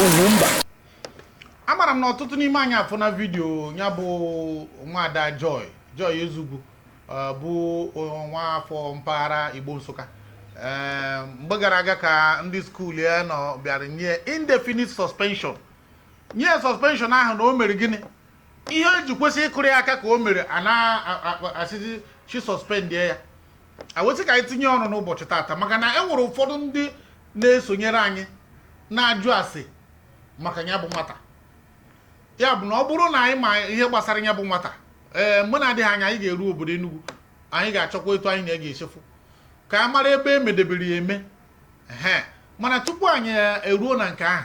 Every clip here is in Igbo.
Ugwumba. Amara m na ọtụtụ n'ime anyị afụ na video ya bụ nwaada Joy Joy Ezugwu, bụ nwa afọ mpaghara Igbo Nsụka. Mgbe gara aga ka ndị school ya nọ bịara nye indefinite suspension, nye suspension ahụ na o mere gịnị? Ihe eji kwesị ịkụrụ ya aka ka o mere, a na-asịzi chi suspend ya. Awesị ka anyị tinye ọnụ n'ụbọchị tata, maka na e nwere ụfọdụ ndị na-esonyere anyị na-ajụ ase maka ya bụ nwata. Ya bụ na ọ bụrụ na anyị ma ihe gbasara ya bụ nwata, ee, mgbe na-adịghị anya anyị ga-eru obodo Enugu, anyị ga-achọkwa etu anyị na-ga echefu ka a mara ebe emedebere ya eme. Ehe, mana tupu anyị eruo na nke ahụ,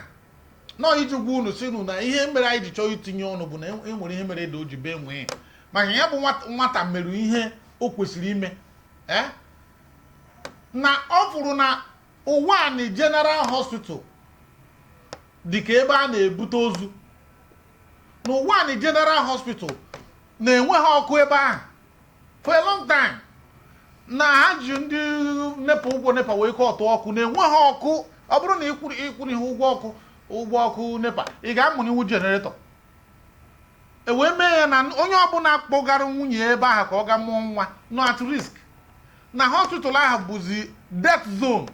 nọọ iji gwa unu si unu na ihe mere anyị ji chọọ itinye ọnụ bụ na e nwere ihe mere ede o ji bee nwee, maka ya bụ nwata mere ihe o kwesịrị ime. Ee, na ọ fụrụ na Ụwanị General Hospital dị ka ebe a na-ebute ozu, na Ụwanị General Hospital na-enweghị ọkụ ebe ahụ for a long time, na ha ji ndị NEPA ụgwọ, NEPA wee kọtụ ọkụ, na-enweghị ọkụ. Ọ bụrụ na ịkwụrụ ihe ụgwọ ọkụ NEPA, ị ga-amụnyewu generator. E wee mee ya na onye ọbụla kpọgara nwunye ya ebe ahụ ka ọ ga mụọ nwa nọ at risk, na hospital ahụ bụzi death zone.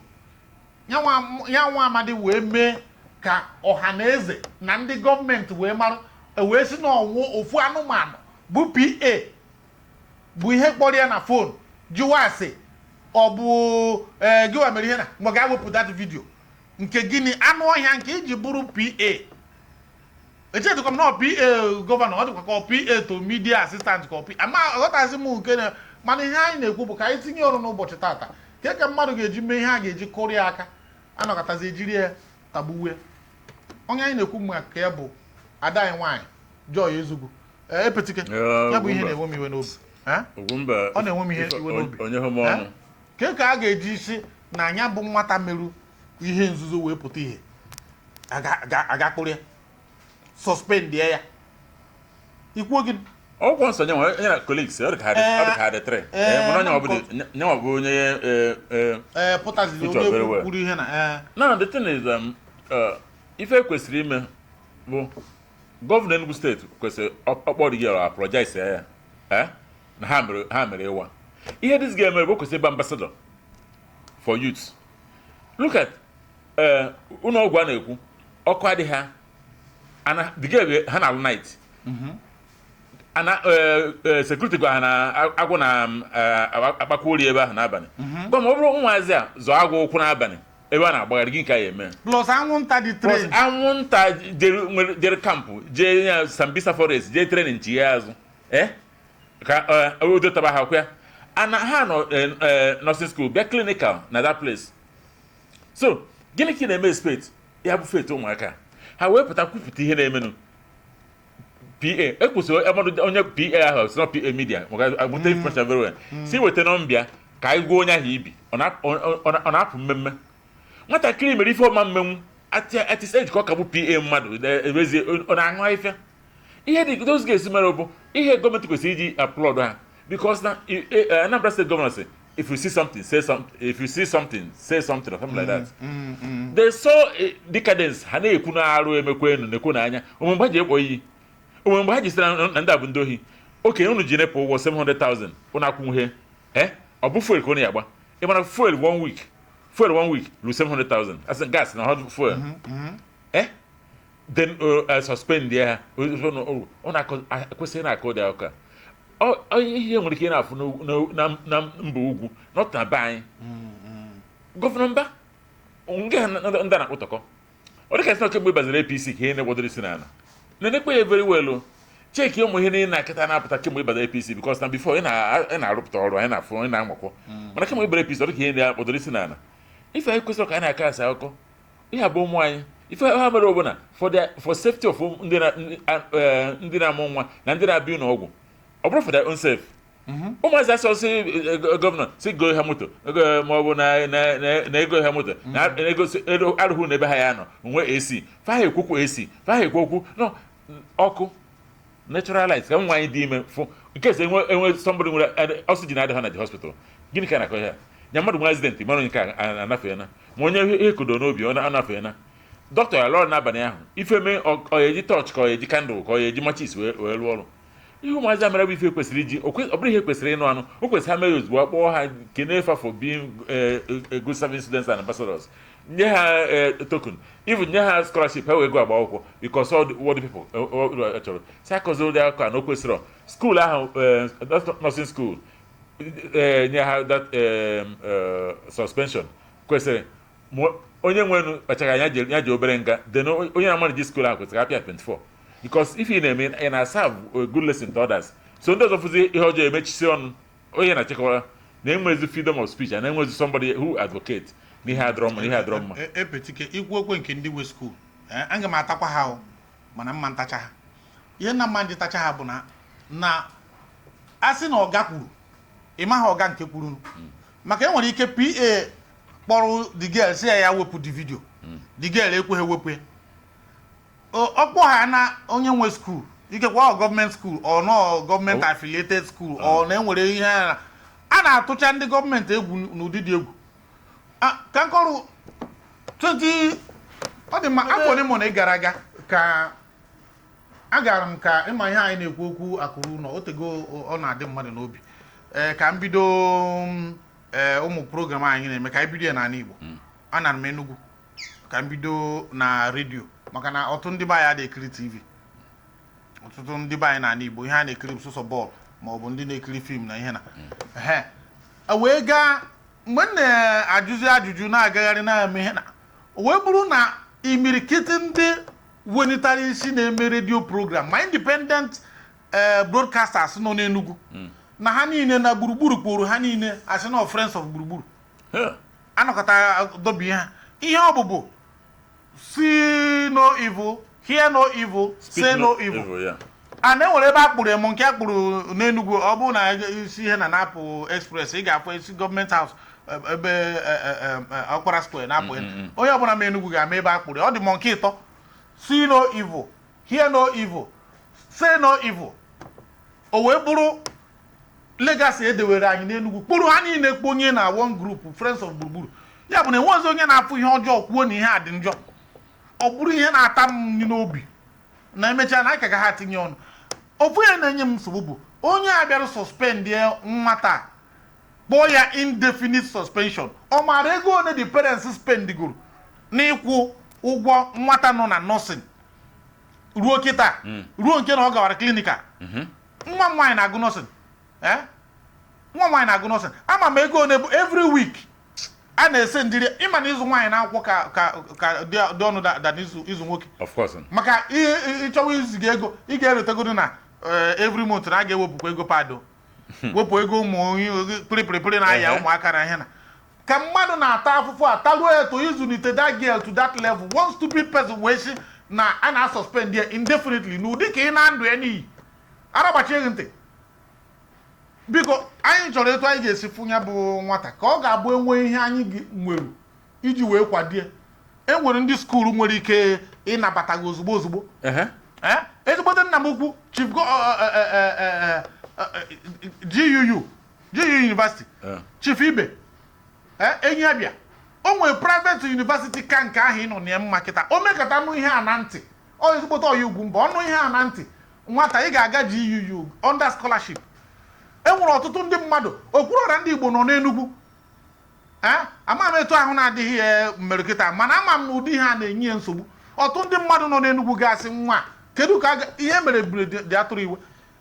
Ya nwa amadi wee mee ka ọha na eze na ndị gọọmenti wee mara, e wee si n'ọnwụ ofu anụmanụ bụ PA bụ ihe kpọrọ ya na phone jụwa ase, ọ bụ ee gịwa mere ihe na mgbe ga-ewepụ that video nke gịnị, anụ ọhịa nke iji bụrụ PA. Echedịkwa m na ọ PA governor, ọ dịkwa ka ọ PA to media assistant ka ọ PA, ama aghọtazi m nke na. Mana ihe anyị na-ekwu bụ ka anyị tinye ọrụ n'ụbọchị tata ka mmadụ ga-eji mee ihe a ga-eji kụrụ ya aka, anọkọtazi ejiri ya tagbuwe. Onye anyị na-ekwu maka ya bụ ada anyị nwaanyị Joy Ezugwu. Ee, epetike ya bụ ihe Ugwumba. na-enwe m iwe n'obi. Eh? Ugwumba. Ọ na-enwe m ihe iwe n'obi. Onye hụ m ọnụ. Ke ka a ga-eji isi na anya bụ nwata merụ ihe nzuzo wee pụta ihe, aga kpụrụ ya, suspend ya, ikwuo gịnị? Ọgwụ nsọ nyenwa ya na colleagues, ọ dị ka ha dị three. Mana onye ọ bụ nyenwa bụ onye Ee, pụtaziri Future onye very well. kwuru ihe na ee. No, the thing is, ife kwesịrị ime bụ governor Enugu Steeti kwesịrị ọkpọrọ gị apologize ya, na ha mere ịwa ihe this ga-eme bụ o kwesịrị ịba ambassador for youth. Look at ụlọ ọgwụ a na-ekwu ọkụ adịghị ha ana the girl ha na-alụ night ana security gwa ha na agwụ na akpakwa ori ebe ahụ n'abalị. Gwa ma ọ bụrụ ụmụazị a zọọ agwụ ụkwụ n'abalị ebe a na-agbagharị gị, nke a ya eme? Plus anwụnta dị plus train. Anwụnta jere jere camp, jee ya Sambisa Forest, jee training, chi ya azụ ka udo taba ha kwa ana ha nọ nursing school bịa clinical na that place. So gịnị ka ị na-eme expect ya bụ fate ụmụaka ha wee pụta kwupụta ihe na-emenụ? PA ekwesịrị amadụ onye PA ahụ si na PA media maka agbute information very well, si weta nọmba ka anyị gwa onye ahụ ibi ọ na-apụ mmemme. Nwatakịrị mere ife ọma mmenwu at his age ka ọ ka bụ PA mmadụ ebezie ọ na-aṅụ ahịfịa. Ihe dị those ga-esi mere bụ ihe gọọmenti kwesịrị iji applaud ha, because na Anambra State governor say, "If you see something, say something. If you see something, say something," or something like that. They saw decadence, ha na-ekwu na arụ emekwa enu na-ekwu n'anya onwe mgbe ha ji ekpo iyi onwe mgbe ha ji sị na ndị a bụ ndị ohi. Okenye unu ji nepụ ụgwọ 700,000 unu akwụnwuhe. Ọ bụ fuel ka unu ya agba. Ị mara fuel one week, fuel one week ru 700,000 as in gas na hot fuel. Then suspend ya, ọ na-akọ kwesịrị na-akọ dị akụkọ a. Ihe nwere ike ị na-afụ na mba ugwu, not na be anyị. Governor mba nke ha ndị a na-akpụtọkọ, ọ dịka sị na kemgbe baziri APC ka ihe na-egwadoro isi n'ala na-enekwe ya very well o. Check ụmụ ihe niile na-akịta na-apụta kemgbe ịbata APC, because na before ị na-arụpụta ọrụ anyị na-afụ, anyị na-anwakwọ, mana kemgbe ịbara APC ọ dịka ihe na-akpọdoro isi n'ala. Ife anyị kwesịrị ka anyị na-aka asị akụkọ ihe abụ ụmụ anyị, ife ha mere ọbụla for safety of ndị na-amụ nwa na ndị na-abịa ụlọ ọgwụ, ọ bụrụ for their own safe. Ụmụazị asị ọsị governor si goo ha moto ma ọ bụ na ego ha moto na ego arụghị n'ebe ha ya nọ nwe AC, fa ha ekwokwu AC, fa ha ekwu okwu no ọkụ natural light ka nwa anyị dị ime fụ nke sị enwe somebody nwere oxygen adịghị na the hospital. Gịnị ka a na-akọ ihe a? Nya mmadụ nwere accident mara nke a anafeela, ma onye ihe kodo n'obi ọ anafeela. Dọkịta ya lụọ ọrụ n'abalị ahụ, ife mee ọ ya eji torch, ka ọ ya eji candle, ka ọ ya eji matches wee rụọ ọrụ. Ihe ụmụazị a mere bụ ife kwesịrị iji ọ bụrụ ihe kwesịrị ịnụ anụ, o kwesịrị ha mere ozugbo akpọọ ha, kene fa for being good serving students and ambassadors, nye ha token, even nye ha scholarship, ha wee go agba akwụkwọ, because all the world people chọrọ si akọzi ụdị akụkọ a na o kwesịrị. School ahụ, that nursing school, nye ha that suspension kwesịrị. Ma onye nwenu kpachara anya ya ji obere nga, then onye na-amanage school ahụ kwesịrị apịa 24, because if ị na-eme, ị na-serve a good lesson to others. So ndị ọzọ fụzi ihe ọjọọ, emechisi ọnụ. Onye na-achịkọwa na-enwezi freedom of speech and enwezi somebody who advocate n'ihe adọrọ mma, n'ihe adọrọ mma. Epetike ikwu okwe nke ndị nwe school, aga m atakwa ha o, mana mma ntacha ha. Ihe nna mma nji tacha ha bụ na a sị na ọga kwuru, ị maghị ọga nke kwuru, maka e nwere ike pa kpọrọ the girl, sị ya ya wepụ the video. The girl ekweghị ewepụ ya. Ọ kpọ ha na onye nwe school, ikekwe ọ gọọmenti school, ọ nọ gọọmenti affiliated school, ọ na-enwere ihe a na-atụcha ndị gọọmenti egwu n'ụdị dị egwu. Ka nkọrụ 20, ọ dị mma, afọ ole ma ole gara aga ka agara m ka ịma ihe anyị na-ekwu okwu akụrụ ụlọ otego ọ na-adị mmadụ n'obi, ee, ka m bido ee, ụmụ program anyị na-eme, ka anyị bido ya n'ala Igbo. Anara m Enugu ka m bido na redio, maka na ọtụtụ ndị be anyị adịghị ekiri TV. Ọtụtụ ndị be anyị n'ala Igbo, ihe a na-ekiri bụ sọsọ bọọlụ ma ọ bụ ndị na-ekiri film na ihe na ehe. Wee gaa, mgbe m na-ajụzi ajụjụ, na-agagharị, na-eme ihe na o wee bụrụ na imirikiti ndị welitere isi na-eme redio program, ma independent broadcasters nọ n'Enugu, na ha niile na Gburugburu kpụrụ ha niile asị na Friends of Gburugburu. Anọkọta dobi ha ihe ọ bụbụ see no evil, hear no evil, say no evil. A na-enwere ebe a kpụrụ emu nke a kpụrụ n'Enugu. Ọ bụrụ na isi ihe na na-apụ express, ị ga-afụ isi gọọmenti house ebe Ọkpara Square na-apụ ya. Onye ọbụla ma Enugu ga-ama ebe a kpụrụ ya. Ọ dị mọ nke ịtọ: see no evil, hear no evil, say no evil. O wee bụrụ legacy edewere anyị n'Enugu, kpụrụ ha niile kponye na one group, Friends of Gburugburu. Ya bụ na enweghịzi onye na-afụ ihe ọjọọ kwuo na ihe a dị njọ. Ọ bụrụ ihe na-ata m nri n'obi na emechaa na aka ka ha tinye ọnụ. Ofu ihe na-enye m nsogbu bụ onye a bịara suspend nwata, kpọọ ya indefinite suspension. Ọ maara ego ole the parents spendigoro n'ịkwụ ụgwọ nwata nọ na nursing ruo kịta, ruo nke na ọ gawara clinical? Nwa m nwaanyị na-agụ nursing, eh? Nwa m nwaanyị na-agụ nursing. Ama m ego ole bụ every week a na-ese ndịrị. Ịma na ịzụ nwaanyị na-akwụkwọ ka dị ọnụ da ịzụ nwoke. Of course. Maka ịchọwa iziga ego, ị ga-eretegodo na every month na a ga-ewepụkwa ego pado, wepụ ego ụmụ pịrịpịrịpịrị na-aya ụmụaka na ihe na ka mmadụ na-ata afụfụ ataruo ya to ịzụlite that girl to that level. One stupid person wee sị na a na-suspend ya indefinitely n'ụdị ka ị na-ndụ ya n'iyi. Aragbachie gị ntị. Biko, anyị chọrọ etu anyị ga-esi fụ ya bụ nwata ka ọ ga-abụ enwe ihe anyị nwere iji wee kwadie. E nwere ndị school nwere ike ịnabata gị ozugbo ozugbo. Eh? Ezigbote nna m ukwu, Chief GUU, GU University, Chief Ibe, enyi abịa, o nwere private university ka nke ahụ ị nọ na ya mma kịta. O mekata nụ ihe a na ntị, ọ ezigbote ọya ugwu mba ọnụ ihe a na ntị nwata, ị ga-aga GUU under scholarship. E nwere ọtụtụ ndị mmadụ okwuruọra ndị Igbo nọ n'Enugu. Ee, ama m etu ahụ na-adịghị ya mere kịta, mana ama m na ụdị ihe a na-enye ya nsogbu. Ọtụtụ ndị mmadụ nọ n'Enugu ga-asị nwa kedu ka ihe mere biri dị atụrụ iwe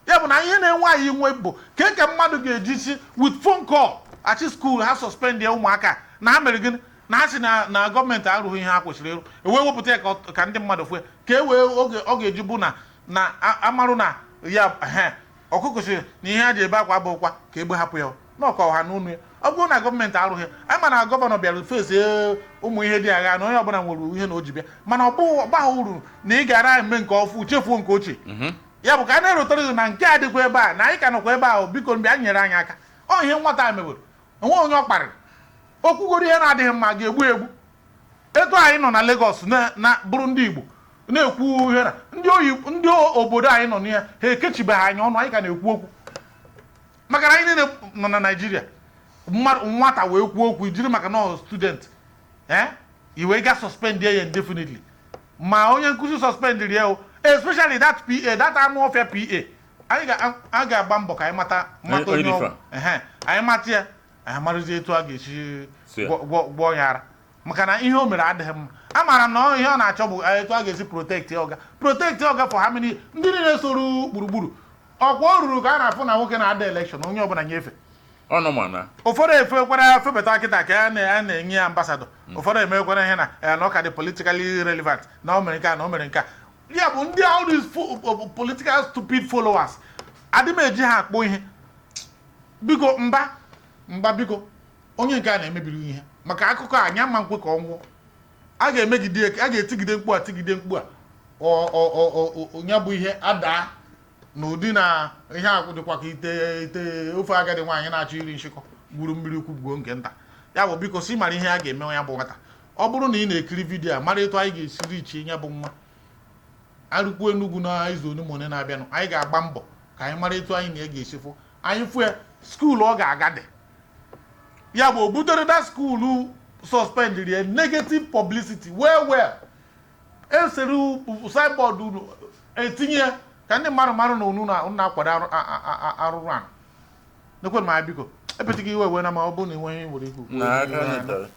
ya bụ na ihe na-enwe anyị nwe bụ ka mmadụ ga-eji si with phone call achị school ha suspend ya ụmụaka na ha mere gịnị, na ha si na gọọmenti arụghị ihe ha kwesịrị ịrụ. Ewee wepụta ya ka ndị mmadụ fue ka e wee oge ọ ga-eji bụ na amarụ na ya he ọkụkọ si na ihe a ji ebe akwa abụghịkwa ka egbe hapụ ya n'ọka ọha n'ụnụ ya. Ọ bụrụ na gọọmenti arụghị, ama na governor bịara fesi ụmụ ihe dị agha na onye ọbụla nwere ihe na o ji bịa, mana ọ bụghị ọgbaghị uru na ị gara eme nke ọfụ chefuo nke ochie. Ya bụ ka a na-erotere gị na nke a dịkwa ebe a, na anyị ka nọkwa ebe ahụ. Biko, bịa nyere anyị aka. Ọ ihe nwata a mewere onwe onye ọ kparịrị okwugoro ihe na-adịghị mma ga-egbu egbu. Etu anyị nọ na Lagos na bụrụ ndị Igbo na-ekwu ihe na ndị oyi ndị obodo anyị nọ n'ihe ha ekechibeghị anyị ọnụ, anyị ka na-ekwu okwu maka na anyị niile nọ na Naịjirịa. Mmadụ nwata wee kwuo okwu jiri maka na ọ student, eh, i wee ga suspend ya indefinitely. Ma onye nkụzi suspendiri ya o, especially that PA, that anụ ọfịa PA. Anyị ga-agba mbọ ka anyị mata mata onye onye dị ọ bụ. fa. Ehe, anyị mata ya, anyị marụzie etu a ga-esi So ya. gwọọ ya ara, maka na ihe o mere adịghị mma. Amaara m na ihe ọ na-achọ bụ etu a ga-esi protect ọga, protect ọga for how many ndị niile soro gburugburu ọkwa o ruru ka a na-afụ na nwoke na-ada election, onye ọbụla nyefe. Ọnụ ma na Ụfọdụ efekwara febata kịta ka a na-enye ya ambassador. Ụfọdụ emekwara ihe na na ọ ka dị politically relevant, na o mere nke a, na o mere nke a. Ya bụ ndị all these political stupid followers, adị m eji ha akpọ ihe. Biko, mba mba, biko, onye nke a na-emebiri ihe maka akụkọ a, anya ma nkwe ka ọ nwụọ. A ga-emegide, a ga-etigide mkpu a, tigide mkpu a, ya bụ ihe adaa n'ụdị na ihe a dịkwa ka ite ofe agadi nwaanyị na-achọ iri nshịkọ gburu mmiri ukwu gbuo nke nta. Ya bụ, biko, si mara ihe a ga-eme ya bụ nwata. Ọ bụrụ na ị na-ekiri video a, mara etu anyị ga-esi richie ya bụ nwa arụkwu Enugwu na izu one ma one na-abịanụ. Anyị ga-agba mbọ ka anyị mara etu anyị na ga-esi fụ anyị fụ ya. School ọ ga-aga dị ya bụ o butere that school suspended ya negative publicity well well. Esere signboard unu etinye ya ka ndị mmadụ marụ na unu na-akwado arụrụ a nekwe. Ma biko, epetịghị iwe wee na ma ọ bụrụ na enweghị nwere ikwu. Na aka netara.